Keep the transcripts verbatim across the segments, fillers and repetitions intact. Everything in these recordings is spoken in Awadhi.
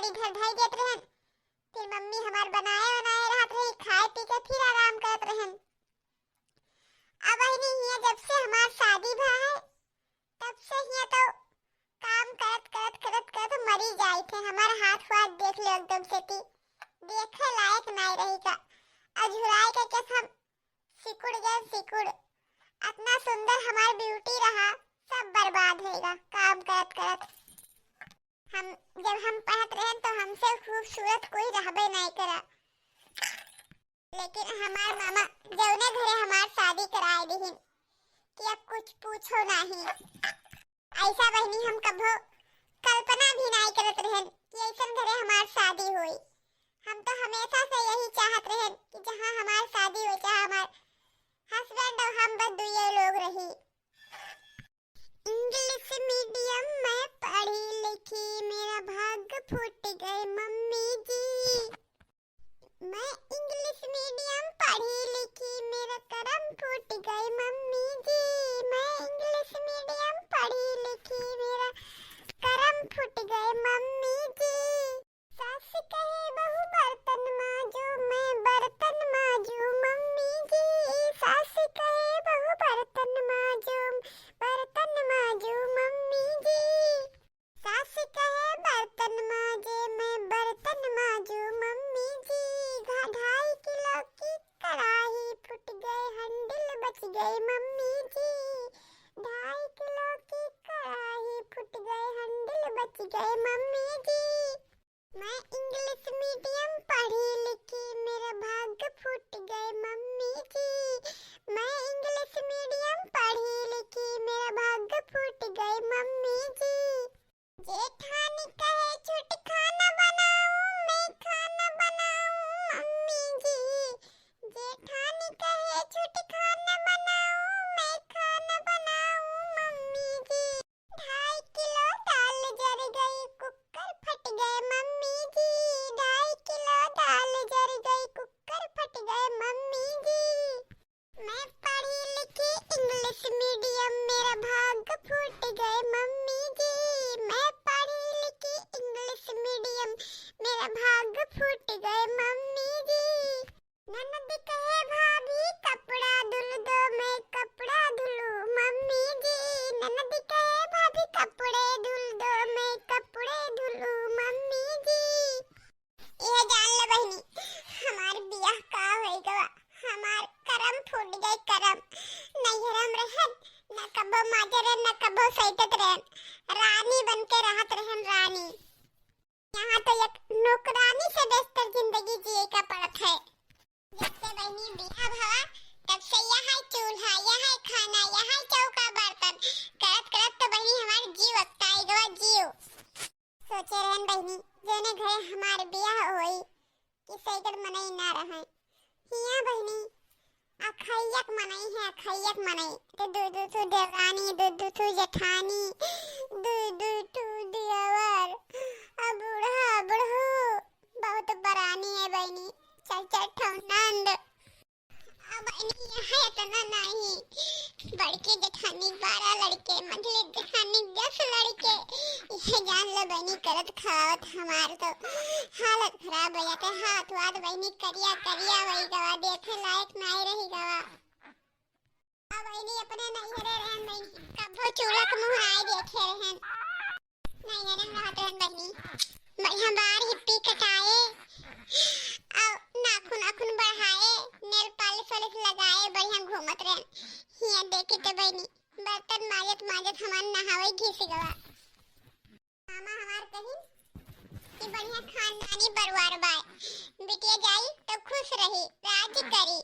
इधर धई देत रहन, फिर मम्मी हमार बनाए बनाए रहत रही, खाए पी के फिर आराम करत रहन। अब बहिनी हियाँ जब से हमार शादी भा है, तब से हियाँ तो काम करत करत करत करत मरी जाइत है। हमार हाथ वाथ देख लो एकदम से ती देखे लायक नाई रही का। अझुराए के केस हम सिकुड़ गए सिकुड़। अतना सुंदर हमार ब्यूटी रहा, सब बर्बाद होइगा काम करत करत। हम जब हम पढ़त रहन तो हमसे खूबसूरत कोई रहबे नाई करा। लेकिन हमार मामा जौने घरे हमार शादी कराए दिहिन कि अब कुछ पूछो नाहीं। ऐसा बहिनी हम कभो कल्पना भी नाहीं करत रहन कि ऐसन घरे हमार शादी होई। हम तो हमेशा से यही चाहत रहन कि जहाँ हमार शादी होई, जहाँ हमार husband और हम बस दुइये लोग रही। English medium में पढ़ी लिखी, मेरा भाग फूट गए मम्मी जी। मैं English medium पढ़ी लिखी, मेरा करम फूट गए मम्मी जी। मैं English medium पढ़ी लिखी, मेरा करम फूट गए मम्मी जी। सास कहे बहू बर्तन माजो, मैं बर्तन माजू मम्मी जी। सास कहे बहू बर्तन माजो, बर्तन माजू मम्मी जी। सास कहे बर्तन माजे, मैं बर्तन माजू मम्मी जी। घा-, ढाई किलो की कढ़ाई फूट गए, handle बच गए मम्मी जी। ढाई किलो की कढ़ाई फूट गए, handle बच गए मम्मी जी। मैं English medium पढ़ी लिखी, मेरा भाग फूट गए मम्मी जी। मैं English medium पढ़ी लिखी, मेरा भाग फूट गए मम्मी जी। जेठानी कहे छोट खाना बनाऊं, मैं खाना बनाऊं मम्मी जी। जेठानी कहे छोट खाना बनाऊं, मैं खाना बनाऊं मम्मी जी। ढाई किलो दाल जर गई, cooker फट गए मम्मी जी। ढाई किलो दाल जर गई, cooker फट गए मम्मी जी। मैं पढ़ी लिखी English medium, मेरा भाग फूट गए मम्मी जी। मैं पढ़ी लिखी English medium, मेरा भाग फूट गए मम्मी जी। ननद कहे भाभी कपड़ा धुल दो, मैं कपड़ा धुलूं मम्मी जी। ननद कहे भाभी कपड़े धुल दो, मैं कपड़े धुलूं मम्मी जी। यह जान ले बहिनी, हमार बियाह का होई गवा, हमार करम फूट गए करम। नैहर हम रहन, न कबो माजे रहन, न कबो सैतत रहन, रानी बन के रहत रहन रानी। यहाँ तो एक नौकरानी से बेहतर जिंदगी जिए का पड़त है। जब से बहिनी बियाह भवा, तब से यह चूल्हा, यह खाना, यह चौका बर्तन करत करत तो बहिनी हमार जीव अकताई गवा जीव। सोचे रहन बहिनी, जेने घरे हमार बियाह होई कि सैकड़ मनई ना रहे। हियाँ बहिनी अखैयक मनई है, अखैयक मनई। तो दू दू ठू देवरानी, दू दू ठू जेठानी, दू दू ठू दियावर, आ बूढ़ा बुढ़ऊ, बहुत बरानी है बहिनी, चार चार ठो नंद। अब बहिनी यहाँ इतना नहीं, बड़के जेठानी बारह लड़के, मझले जेठानी दस लड़के। ये जान लो बहिनी, करत खावत हमार तो हालत खराब हो जाते। हाथ वाथ बहिनी करिया करिया वही गवा, देखे लायक नहीं रही गवा। अब बहिनी अपने नैहरे रहन बहिनी, कभो चूल्हा के मुँह नाई देखे रहन। नैहरे में रहत रहन बहिनी, बढ़िया बार हिप्पी कटाए, और नाखून आखून बढ़ाए, nail polish वालिश लगाए, बढ़िया घूमत रहन। हियाँ देखी तो बहिनी, बर्तन माजत माजत हमार नहावे घिस गवा। मामा हमार कहिन कि बढ़िया खानदानी परिवार बाय, बिटिया जाई तो खुश रही, राज करी।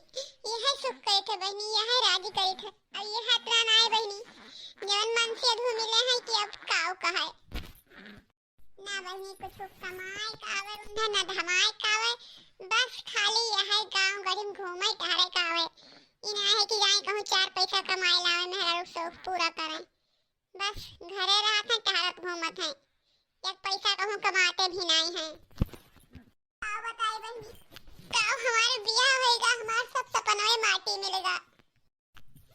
यह सुख करी थे बहिनी, यह राज करी थे। और यह हतरा ना है बहिनी, जवन मन से अधू मिले हैं कि अब काव कहे। ना बहिनी कुछ कमाए का आवे उन्हें, ना धमाए का आवे, बस खाली यह गांव गढ़ी में घूमे टहरे का आवे। ई ना है कि जाए कहूँ चार पैसा कमाए लावे, मेहरारू शौक पूरा करें। बस घरे रहत हैं, टहरत घूमत हैं, एक पैसा कहूँ कमाते भी नाई हैं। का बताई बहिनी, का हमारे बियाह होइगा, हमार सब सपनवे माटी मिलेगा।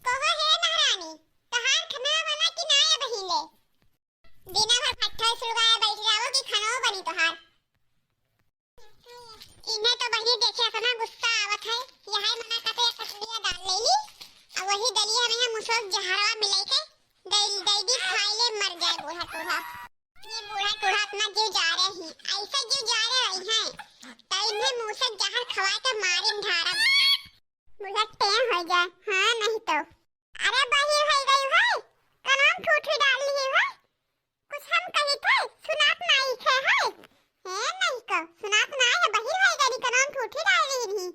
कहो हे महारानी, तोहार खाना बना कि नाई बहिन ले? दिना भर फट्ठा सुलगाए बैठ जाओ कि खानो बनी तोहार? है, यही मना करते एक कटोरिया दाल ले ली, और वही दलिया में हम उसको जहरवा मिलाई के दे, दे दी, खाई ले, मर जाए बूढ़ा टूढ़ा। ये बूढ़ा टूढ़ा अपना जीव जा रहे हैं, ऐसे जीव जा रहे हैं, तो इन्हें मुँह से जहर खवा के मारे ढारब। बूढ़ा टें हो जाए, हाँ नहीं तो। अरे बहिर होई गई है, कनाम ठूठी डाल ली है, कुछ हम कही थे, सुनात नाई थे है। हे नहीं को, सुनात नाई है, बहिर होई गई, कनाम ठूठी डाल ली है।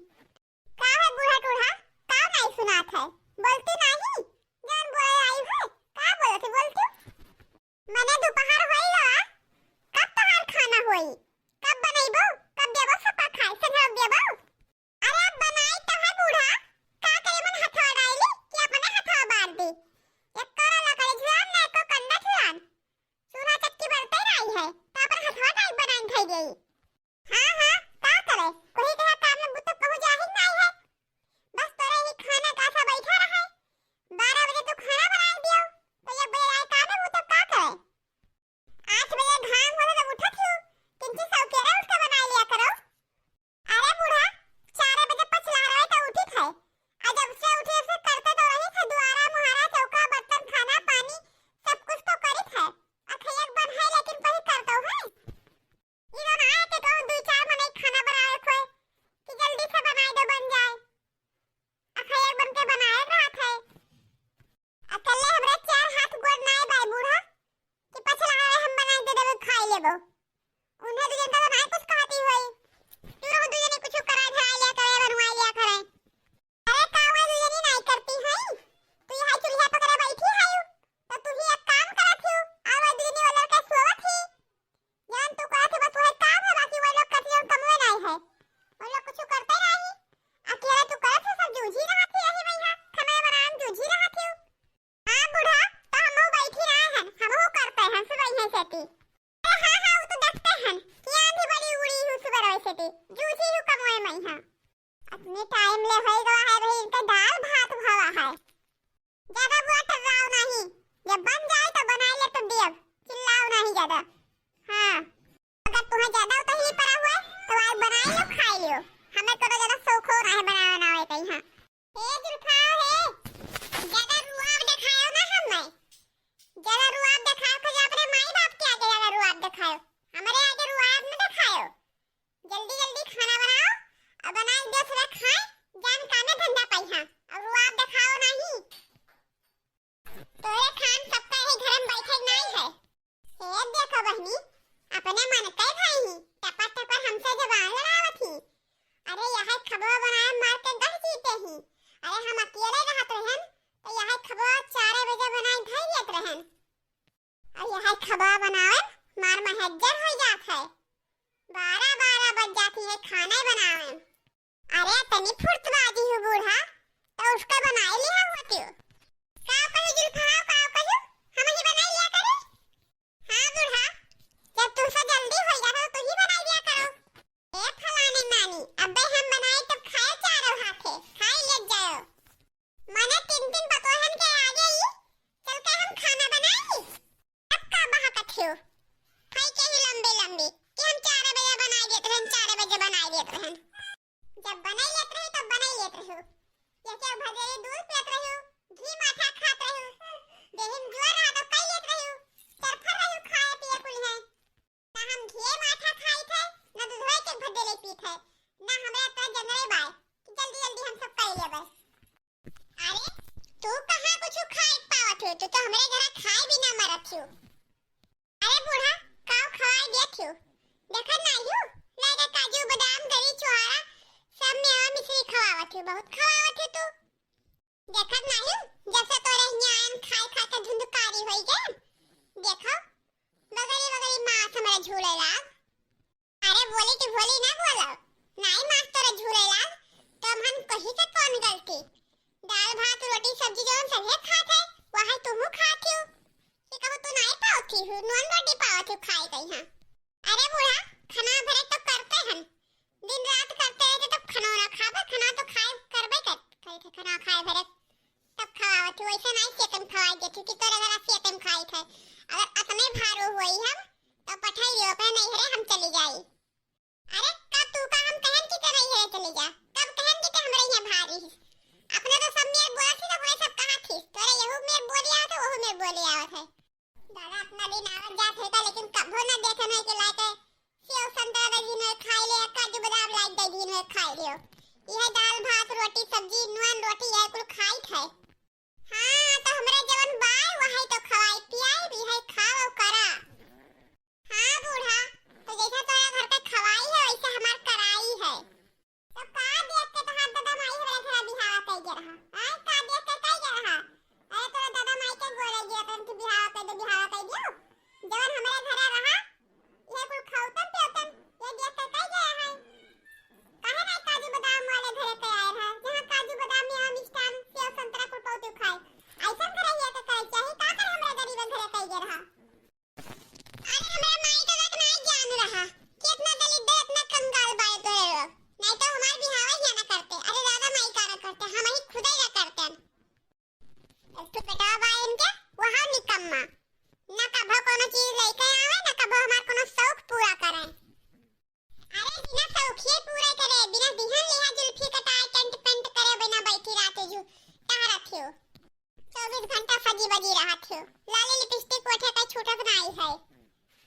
का है बूढ़ा टूढ़ा, का नाई सुनात है, बोलती नहीं, जान बोले आई है, का बोलती, बोलती? मने दोपहर होई गवा, कब तोहार खाना होई? कब बनइबो? कब देबो सपा खाए? संझा देबो? अरे अब बनाई तो है बूढ़ा, का करे मन हथवा डाली कि अपने हथवा बार दी? एक करो लकड़ी झुलान, ना एको कंडा झुलान। चूल्हा चक्की बरते नाई है, तो अपन हथवा डाल बनाई धई देई। हाँ, हाँ, का करे? कोई के यहाँ काम में बुतक कहूँ जाहिर नाई है। बस तोरे ही खाना का सा बैठा रहे। बारह बजे तू खाना बनाई दियो, तो ये बजे आए काम में बुतक का करे? आठ बजे घाम होले तब उठत हियो, किंची सौकेरे उठ के बनाई लिया करो। अरे बूढ़ा, चार बजे पछला रहे तो उठी थे। आ जब से उठी, जब से करते तो रही थे, दुआरा, मुहारा, चौका, बर्तन, खाना, पानी, सब कुछ तो करी थे। अखैया के बन है, लेकिन वही करतो है। ई तो ना है कि कहूँ दुई चार मनई खाना बनावे खोए कि जल्दी से बनाई दो, बन जाए। अखैया बन के बनाए रहत है। अकेले हमरे चार हाथ गोड़ नाए बाय बूढ़ा कि पछला रहे हम बनाई दे देबे, खाई लेबो। उन्हें दू जन का तो नाई कुछ कहती होई। तू रहो दू जने कुछ करा धरा लिया करे, बनवा लिया करे। अरे का हुआ, दू जनी नाई करती है? तू यहाँ चूल्हा पकड़े बैठी है, तो तू ही एक काम करत ही, और वह दू जनी वो लड़का सोवत ही। जान तू कहत ही बस वही काम है, बाकी वो लोग करती जौन कमवे नाई है। वो लोग कुछ करते नहीं। अकेले तू करत है, सब जूझी रहत ही यही में यहाँ, खाना बनाए में जूझी रहत ही। हाँ बूढ़ा, तो हमहू बैठी रहे हन, हमहू करते हैं सुबह से ती। अरे हाँ, हाँ, वो तो देखते हैं कि आंधी बड़ी उड़ी हूँ सुबह से ती, जूझी हूँ कमवे में यहाँ। अपने टाइम ले होई गवा है भाई, इनका दाल भात भवा है। ज्यादा बुआ टर्राओ नहीं, जब बन जाए तो बनाई ले तो दियब, चिल्लाओ नहीं ज्यादा। हाँ, अगर तुम्हें ज्यादा उतही पड़ा हुआ है तो आज बनाई लो, खाई लो, हमें कोनो ज्यादा शौक हो रहा है बनावे बनावे कहीं। हाँ, ए जुल्फा हे, ज्यादा रुआब दिखायो ना हमें, ज्यादा रुआब दिखायो कि जो अपने माई बाप के आगे ज्यादा रुआब दिखायो, हमारे आगे रुआब न दिखायो। जल्दी जल्दी खाना बनाओ और बना के दे, थोड़ा खाए, जान कामे धंधा पाई हाँ, और रुआब दिखाओ नहीं। तोरे खान सबका ही घर में बैठे नहीं है। ए देखो बहनी, अपने मन के भाई ही टपर टपर हमसे जबान लड़ावत ही। अरे यह खबवा बनाए मार के गढ़ जीते ही। अरे हम अकेले रहत रहन तो यह खबवा चार बजे बनाए धर लेत रहन। और यह खबा बनावे मार महज्जर हो जात है, बारह बारह बज जाती है खाना बनावे। अरे तनी फुर्तबाजी हो बूढ़ा, तो उसका बनाए लिया होती हो। का कही जुल्फा, का कही, हम ही बनाए लिया करे। हाँ बूढ़ा, जब तुमसे जल्दी हो जाता तो तू ही बनाए लिया करो। ए फलानी नानी, अबे हम बनाए तब खाए चारों हाथे, खाए ले जाओ। मने तीन तीन पतोहन के आगे ही चल के हम खाना बनाई। अब का बहकत हो? खाई के ही लंबे लंबे कि हम चार बजे बनाई देत रहन, चार बजे बनाई देत रहन। जब बनाई लेत रही तब बनाई लेत रहो। जैसे भदेरी दूध पियत रहो, घी माठा खात रहो, देहिम जोर रहा तो कई लेत रहो, चरफर रहो खाए पिए कुल है। ना हम घिये माठा खाई थे, ना दूधवे के भदेले पी थे, ना हमरा इतना जनरे बाय कि जल्दी जल्दी हम सब कर लेबे। अरे, तू कहाँ कुछ खाए पावत हो? तू तो हमरे घरा खाए भी ना मरत हो। अरे बूढ़ा, काव खवाए देत हो? देखत नाही हो, लागे काजू, बादाम, गरी, छुहारा, सब मेवा मिश्री खवावत हो, बहुत खवावत हो तू। देखत नाही, जब से तोरे हियाँ आयन खाए खाए के धुंधकारी होई गए। देखो, बगरी बगरी मांस हमरे झूले लाग। अरे बोली तो बोली ना बोलो, नाई मास्टर झूले लाग, तो हमन कही के कौन गलती? दाल भात रोटी सब्जी जौन सभे खात है, वही तुहू खात हो। कि कहू तू नाई पावत हो, नॉन रोटी पावत हो खाए कहीं हाँ। अरे बूढ़ा, खाना भरे तो करते हन, दिन रात करते रहे तो खाना ना खाबे, खाना तो खाए करबे कर, करे थे खाना खाए भरे। तब खवावत हूँ, वैसे नाई सेतम खवाई देती कि तोरे घरा सेतम खाई थे। अगर अतने भारो होई हम, तो पठाई लियो अपने नैहरे हम चली जाई। अरे, कब तू का हम कहन कि ते नैहरे चली जा? कब कहन कि ते है, खाई लियो। यह दाल भात, रोटी, सब्जी, नून, रोटी, यह कुल खाई खाए। हाँ, तो हमरा जवन बाय, वही तो खवाई पियाई, यह खाओ करा। हाँ बूढ़ा, तो जैसा तोरा घर के खवाई है, वैसे हमार कराई है। तो का देख के तोहार दादा माई हमरा घर बिहावा कई के रहा? आय, का देख के कई के रहा? अरे तोरा दादा माई के गोरे गिरा तन की बिहावा कई दे, बिहावा कई दियो। जवन हमरा घर रहा, ये कुल खाउतन पिउतन, ये देख के कई के रहा? काहे ना काजू बादाम वाले घरे के आए रहा, जहाँ काजू बादाम, मेवा, मिष्ठान, सेव, संतरा कुल पौती खाए? ऐसन घरे ये के करे चाही, का कर हमरा गरीब घरे कई के रहा? अरे हमरा माई का बात ना ज्ञान रहा कि इतना दलिद्दर, इतना कंगाल बाड़े तोरे लोग। नहीं तो हमार बिहावे ही ना करते। अरे दादा माई का ना करते, हम ही खुदे ना करते। एक तो बेटा बा इनके, वहाँ निकम्मा। ना कभो कोनो चीज लेके आवे, ना कभो हमार कोनो शौक पूरा करे। अरे बिना शौकिये पूरा करे, बिना दिहन लिहा जुल्फी कटाए, टेंट पेंट करे, बिना बैठी रात जू टहरत हो। चउबीस घंटा सजी बजी रहत हो। लाली लिपस्टिक ओठे का छूटत नाई है।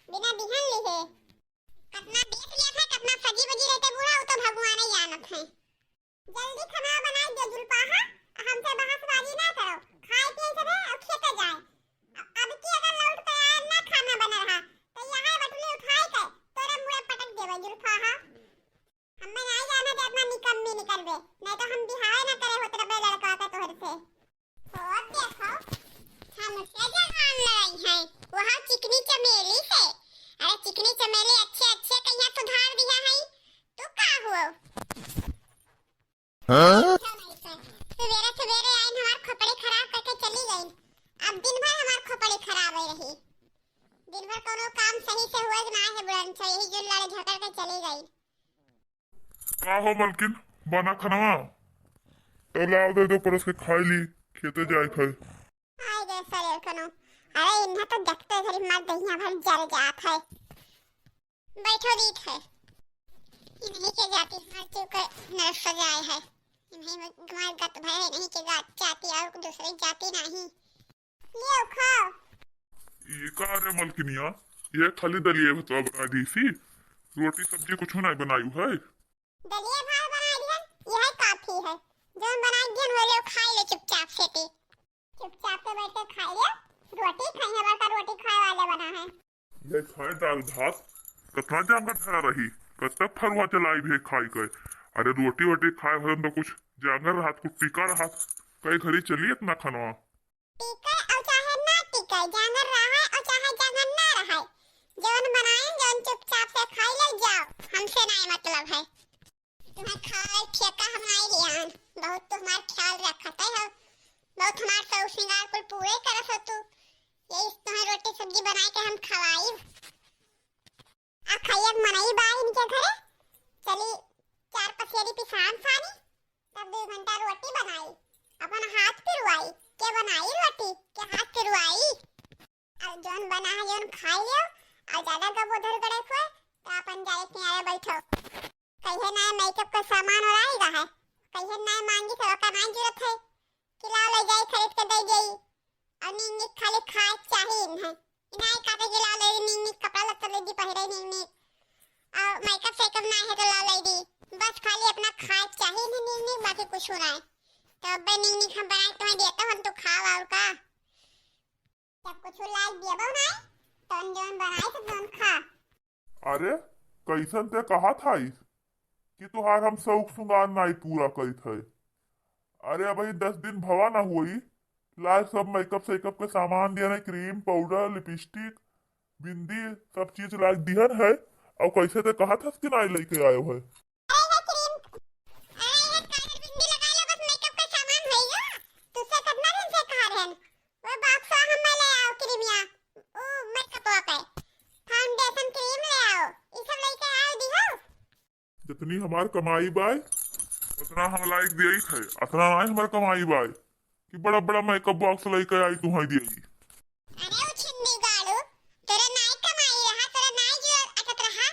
बिना दिहन लिहे। कतना देख लिया था, कतना सजी बजी रहते बूढ़ा, वो तो भगवान ही जानत है। जल्दी खाना बनाई दे जुल्फा, हाँ? हमसे बहसबाजी ना करो। खाए पिए से रहे और खेते जाए। अ-, अब की अगर लौट के आए ना खाना बना रहा, तो यहाँ बटुली उठाए के तोरे मुँहे पटक देवे जुल्फा, हाँ? हमें नाई जाना दे अपना निकम्मी निकलबे, नहीं तो हम बिहावे ना करे होत रहे लड़का के तोहर से। ओ देखो, हमसे जबान लड़ाई है, वहाँ चिकनी चमेली से। अरे चिकनी चमेली अच्छे अच्छे कहिया सुधार दिया है, तू का हुआ? हाँ? सुबेरे सुबेरे आइन हमार खोपड़ी खराब करके चली गई। अब दिन भर हमार खोपड़ी खराब ही रही, दिन भर कोनो काम सही से हुआ ना है बुढ़न से, यही जो लड़े झगड़ के चली गई। का हो मलकिन, बना खनवा? तो लाव दे दो परस के खाई ली, खेते जाए खाए। आय रे सरेर कनो, अरे इन्हें तो देखते घरी मार दहिया भर जर जात है। बैठो दीत है। इन्हीं के जाति हमार जीव के नरक सजाए है। इन्हीं में हमार गत भय है, इन्हीं के जात, जाति और दूसरी जाति नहीं। लियो खाओ। ये का रे मलकिनिया, ये खाली दलिया भतवा बना दी सी, रोटी सब्जी कुछ नहीं बनायु है? दलिया भात बना दिहन, यह काफी है। जौन बना दिहन हो लियो, खाई ले चुपचाप से ती। चुपचाप से बैठ के खाई ले, रोटी खाई है, बड़का रोटी खाए वाले बना है। ये खाए दाल भात, कतना जांगर धरा रही, कब तक फरुआ चलाई भे खाई के। अरे रोटी वोटी खाए भरन तो कुछ जांगर रहत, कुछ टीका रहत, कई घरी चली इतना खनवा। टिके और चाहे ना टिके, जांगर रहे और चाहे जांगर ना रहे, जवन बनाइन, जवन चुपचाप से खाई ले जाओ, हमसे नाई मतलब है। तुम्हें खाए ठेका हम नाई लियान, बहुत तो हमार ख्याल रखत है हो, बहुत हमार शौक श्रृंगार कुल पूरे करत हो तू। यही तुम्हें रोटी सब्जी बनाए के हम खवाई। आ खाइए मनई बा इनके घरे, चली चार पसेरी पिसान सानी, तब दो घंटा रोटी बनाई, अपन हाथ पिरवाई, के बनाई रोटी, के हाथ पिरवाई। अब जौन बना है, जौन खाई लियो, और ज्यादा गबो धर गड़े हुए, तो अपन जाए किनारे बैठो। कहिए ना मेकअप का सामान और आएगा है, कहिए ना मांगी तो ओकर नाई जरूरत है, कि लाओ ले जाई खरीद के दे जाई। और नीक नीक खाली खाए चाहिए इन्हें। इन्हें काटे के लाओ ले नीक नीक कपड़ा लत्ता ले दी पहिरे नीक नीक। और मेकअप सेकअप ना है तो लाओ ले दी। बस खाली अपना खाए चाहिए इन्हें नीक नीक, बाकी कुछ ना है। तो अब नीक नीक हम बनाए तुम्हें देता हम तो खाओ और का। जब कुछ लाग दिया बहु ना, तो जौन बनाए तो जौन खा। अरे, कैसन ते कहत हइस कि तुहार हम शौक श्रृंगार नाई पूरा करित है? अरे, अबही दस दिन भवा ना होई, लाए सब मेकअप सेकअप के सामान दिहन है, क्रीम, पाउडर, लिपस्टिक, बिंदी, सब चीज लाए दिहन है, और कैसे ते कहत हस कि नाई लेके आयो है? अरे, ये क्रीम, अरे, ये काजल बिंदी लगा लो, बस मेकअप का सामान है यो, तुझसे कितना दिन से कहा रहन, वो बॉक्स हम ले आओ क्रीमिया, ओ मेकअप पे, फाउंडेशन क्रीम ले आओ, ई सब लेके आओ दिहो। जितनी हमार कमाई बाय, उतना हम लाइक दियई थे। अतना नाई हमार कमाई बाय कि बड़ा बड़ा मेकअप बॉक्स लेके आई तुहाई दियई। अरे ओ छिंदी गाड़ू, तोरा नाई कमाई रहा, तोरा नाई जो अटत रहा,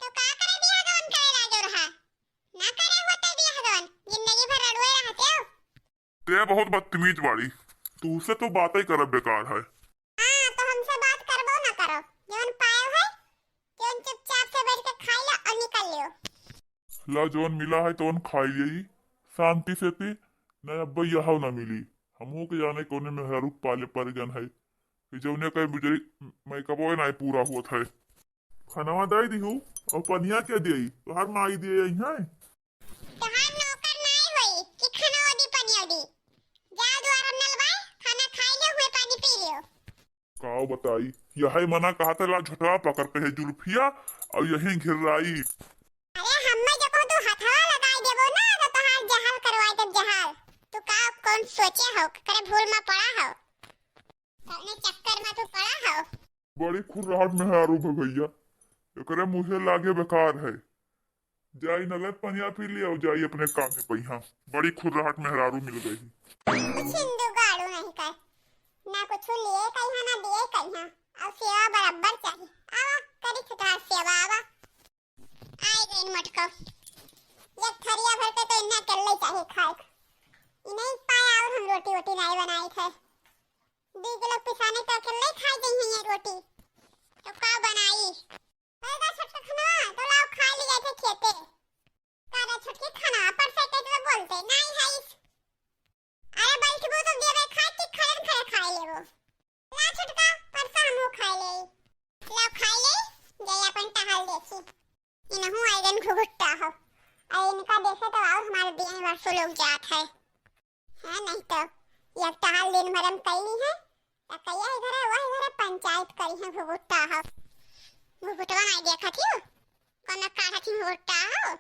तो का करे बियाह गवन करे लागो रहा? ना करे होते बियाह गवन, जिंदगी भर रड़ुए रहते हो। ते बहुत बदतमीज बाड़ी, तू से तो बातें करब बेकार है। हाँ, तो हमसे बात करबो ना करो, जौन पायो है, जौन चुपचाप से बैठ के खाई लो और निकल लियो। ला, जौन मिला है तौन खाई लेई शांति से ती, न अब यहाव न मिली। हमहू के जाने कौने मेहरारू पाले परिजन है कि जौने कहे बुजरी मेकअपवे नाई पूरा होत है। खनवा दे दिहू और पनिया के देई, तोहार माई दे आई है। तोहार नौकर नाई होई कि खनवा दी पनिया दी। जा दुआर नल बाय, खाना खाई लियो, हुए पानी पी लियो। काव बताई, यही मना कहा था ला झोटवा पकड़ के है जुल्फिया और यही घिर्राई। अरे हम्मे जो को तू हथवा लगाई देबो ना तो तोहार जहाल करवाई देब जहाल। तू का कौन सोचे हो, करे भूल में पड़ा हो, कौने चक्कर में तू पड़ा हो। बड़ी खुर्राहट मेहरारू भगैया, एकरे मुँहे लागे बेकार है। जाई नले पनिया पी लिया और जाई अपने काम में पहिया। बड़ी खुर्राहट मेहरारू मिल गई। कुछ हिंदू गाड़ू नहीं कर, ना कुछ लिए कहिया ना दिए कहिया। अब सेवा बराबर चाहिए। आवा करी ठठार सेवा, आवा। आई गई मटको, एक थरिया भर के तो इन्हें अकेले चाहिए खाए। इन्हें पाया और हम रोटी वोटी नहीं बनाई थे। दू किलो पिसाने तो अकेले खाई गई है ये रोटी, तो का बनाई? होएगा छोटका खाना, तो लाओ खा लिया थे खेते। का रे छोटकी खाना पर से के तो बोलते नहीं है इस। अरे बैठ वो तो देवे खाए कि खड़न खड़े खाए लेबो। ला छोटका, परसा हमहू खाए ले। ला खाए ले, जाई अपन टहल देखी। इनहू आइरन घुघुट्टा हो। अरे इनका देखे तो और हमारे दिन वर्षों लोग जात है। हाँ, नहीं तो एक टहल दिन भर हम कैली है, तो कहिया इधर है, वह इधर है, पंचायत करी है घुघुट्टा हो। घुघुटवा नहीं देखा थी, कौन काढ़ा थी घुघुट्टा हो।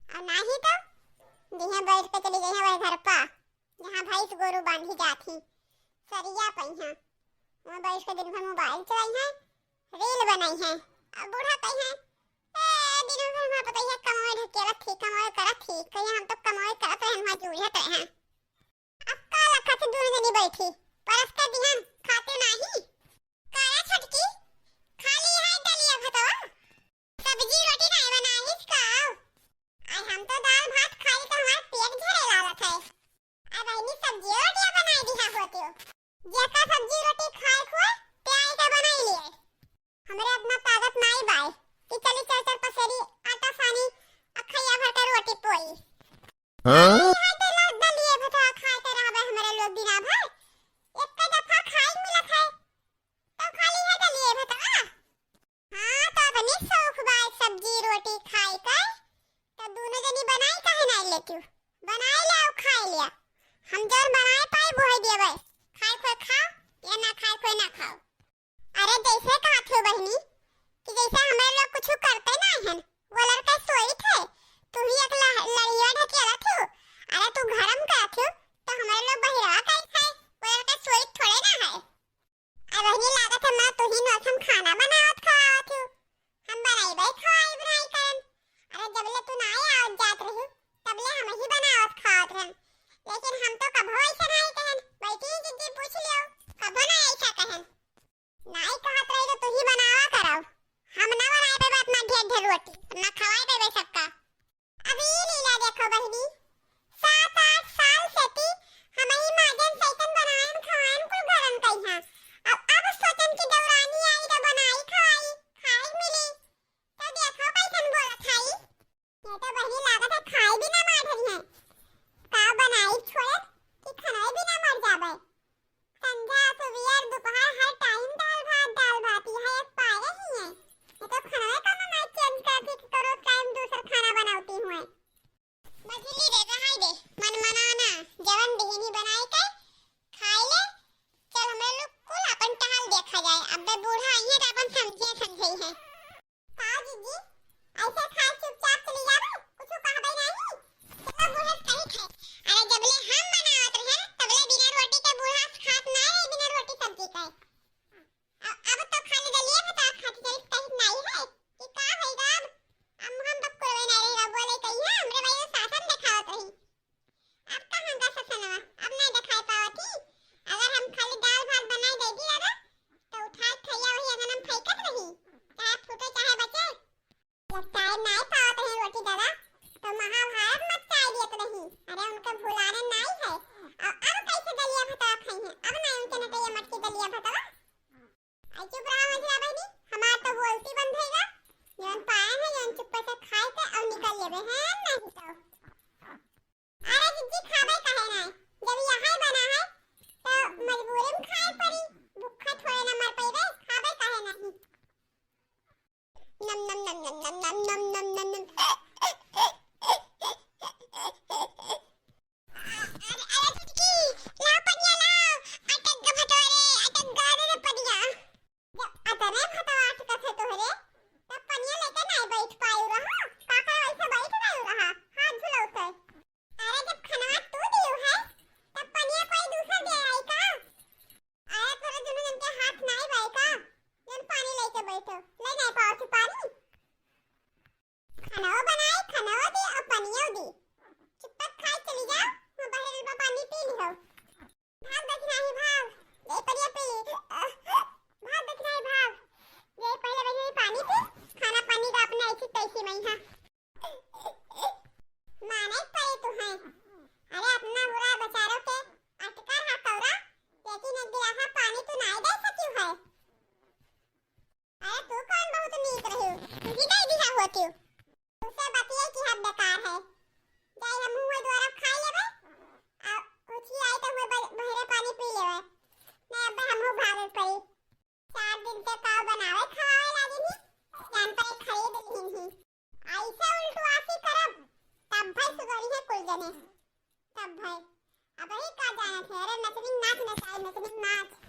और नाही तो दिहे बैठ के चली गई है वह घर पा, जहाँ भैंस गोरू बांधी जात ही, सरिया पई हैं। वहाँ बैठ के दिन भर मोबाइल चलाई हैं, रील बनाई हैं। अब बूढ़ा कही हैं, "ए, दिन भर हमार पतैया कमाए ढकेलत थी, कमाए करत थी, कहिए हम तो कमाए करत रहे, वहाँ जूझत रहे।" अब का लखत दोनों जनी बैठी, परस के दिहन खाते नाही। काया छोटकी, खाली है दलिया भतवा, सब्जी रोटी नहीं बनाइस का? आई हम तो दाल भात खाई तो हमार पेट झरे लागत है। आई बहिनी सब्जी रोटियां बनाई दिहा होतियो। जेका सब्जी रोटी खाए हुए, ते आई के बनाई लिए। हमरे अपना ताकत नाई बाय कि चली चार चार पसेरी आटा सानी अखैया भर के रोटी पोई। हाँ? खाली है तो लोग दलिए भतवा खाए के रहबे हमरे लोग दिना भर। एक दफा खाए मिलत है, तो खाली है दलिए भतवा। हाँ, तो अपने शौक बाय सब्जी रोटी खाए के, तो दोनों जनी बनाई काहे नाई लेतियो? बनाए ले और खाए लिया। हम जौन बनाए पाए वो है देवे। खाए कोई खाओ या ना खाए कोई ना खाओ। अरे जैसे कहत हो बहिनी कि जैसे हमारे लोग कुछ करते ना हन, वो लड़का सोई थे, तू ही एक ल-, लड़िया ढकेलत हो। अरे तू घरम करत हो, तो हमारे लोग बहिरवा कहीं खाए, वो लड़का सोई थोड़े ना है। अब बहिनी लागत है माँ तू ही नौसम खाना बनावत खवावत हो, हम बनाई बाई खवाई बनाई करन। अरे जबले तू ना आवत जात रही, तबले हम ही बनावत खावत रहन, लेकिन हम तो कभो ऐसा नहीं कहन। बैठी ही जिद्दी पूछ लियो, कभो ना ऐसा कहन। नाई कहत रही तो तू ही बनावा कराओ, हम ना नम, नम, नम, नम, नम, नम, नम। अरे, अरे, छोटकी, लाओ पनिया, लाओ। अटक ग भटोरे, अटक ग रे पनिया। जब अतने भटवा अटकत है तोहरे, तब पनिया लेके नाई बैठ पायु रहा। का करे वैसे बैठ गयु रहा, हाथ झुलौते। अरे, जब खनवा तू दियु है, तब पनिया कोई दूसर दे आई का? अरे, तोरे दुनू जन के हाथ नाई बाई का? जन पानी लेके बैठो, ले नाई पावत ही पानी। खानाओ बनाई, खानाओ दी और पनियो दी। चुपचाप खाए चली जाओ, वो बहरे बा पानी पी लिहो। भाग दक्षिणाही भाग, जाई पनिया पी। भाग दक्षिणाही भाग, जाई पहले बहरे पानी पी, खाना पानी का अपने ऐसी तैसी मई है। माने पड़े तू है। अरे अपना बुरा बेचारों के अटकर हा कौरा, लेकिन एक गिलासा पानी तू नाई दे सकी है। अरे तू कौन बहुत नीक रही, तू ही दे दिया होती। तुझसे बतिये की हद बेकार है। जाई हम हुए द्वारा खाई लेबे, आ कुछ ही आई तो हुए ब-, बहरे पानी पी लेबे। नहीं, अब हम हूँ भागल पड़ी। चार दिन से काव बनावे खवावे लागिन ही, जान पर एक खरीद लिहिन ही। ऐसे उल्टवासी करब, तब भाई सुधरी है कुल जने, तब भाई। अब ही का जानत है, अरे नचनिंग नाच नचाई, नचनिंग नाच।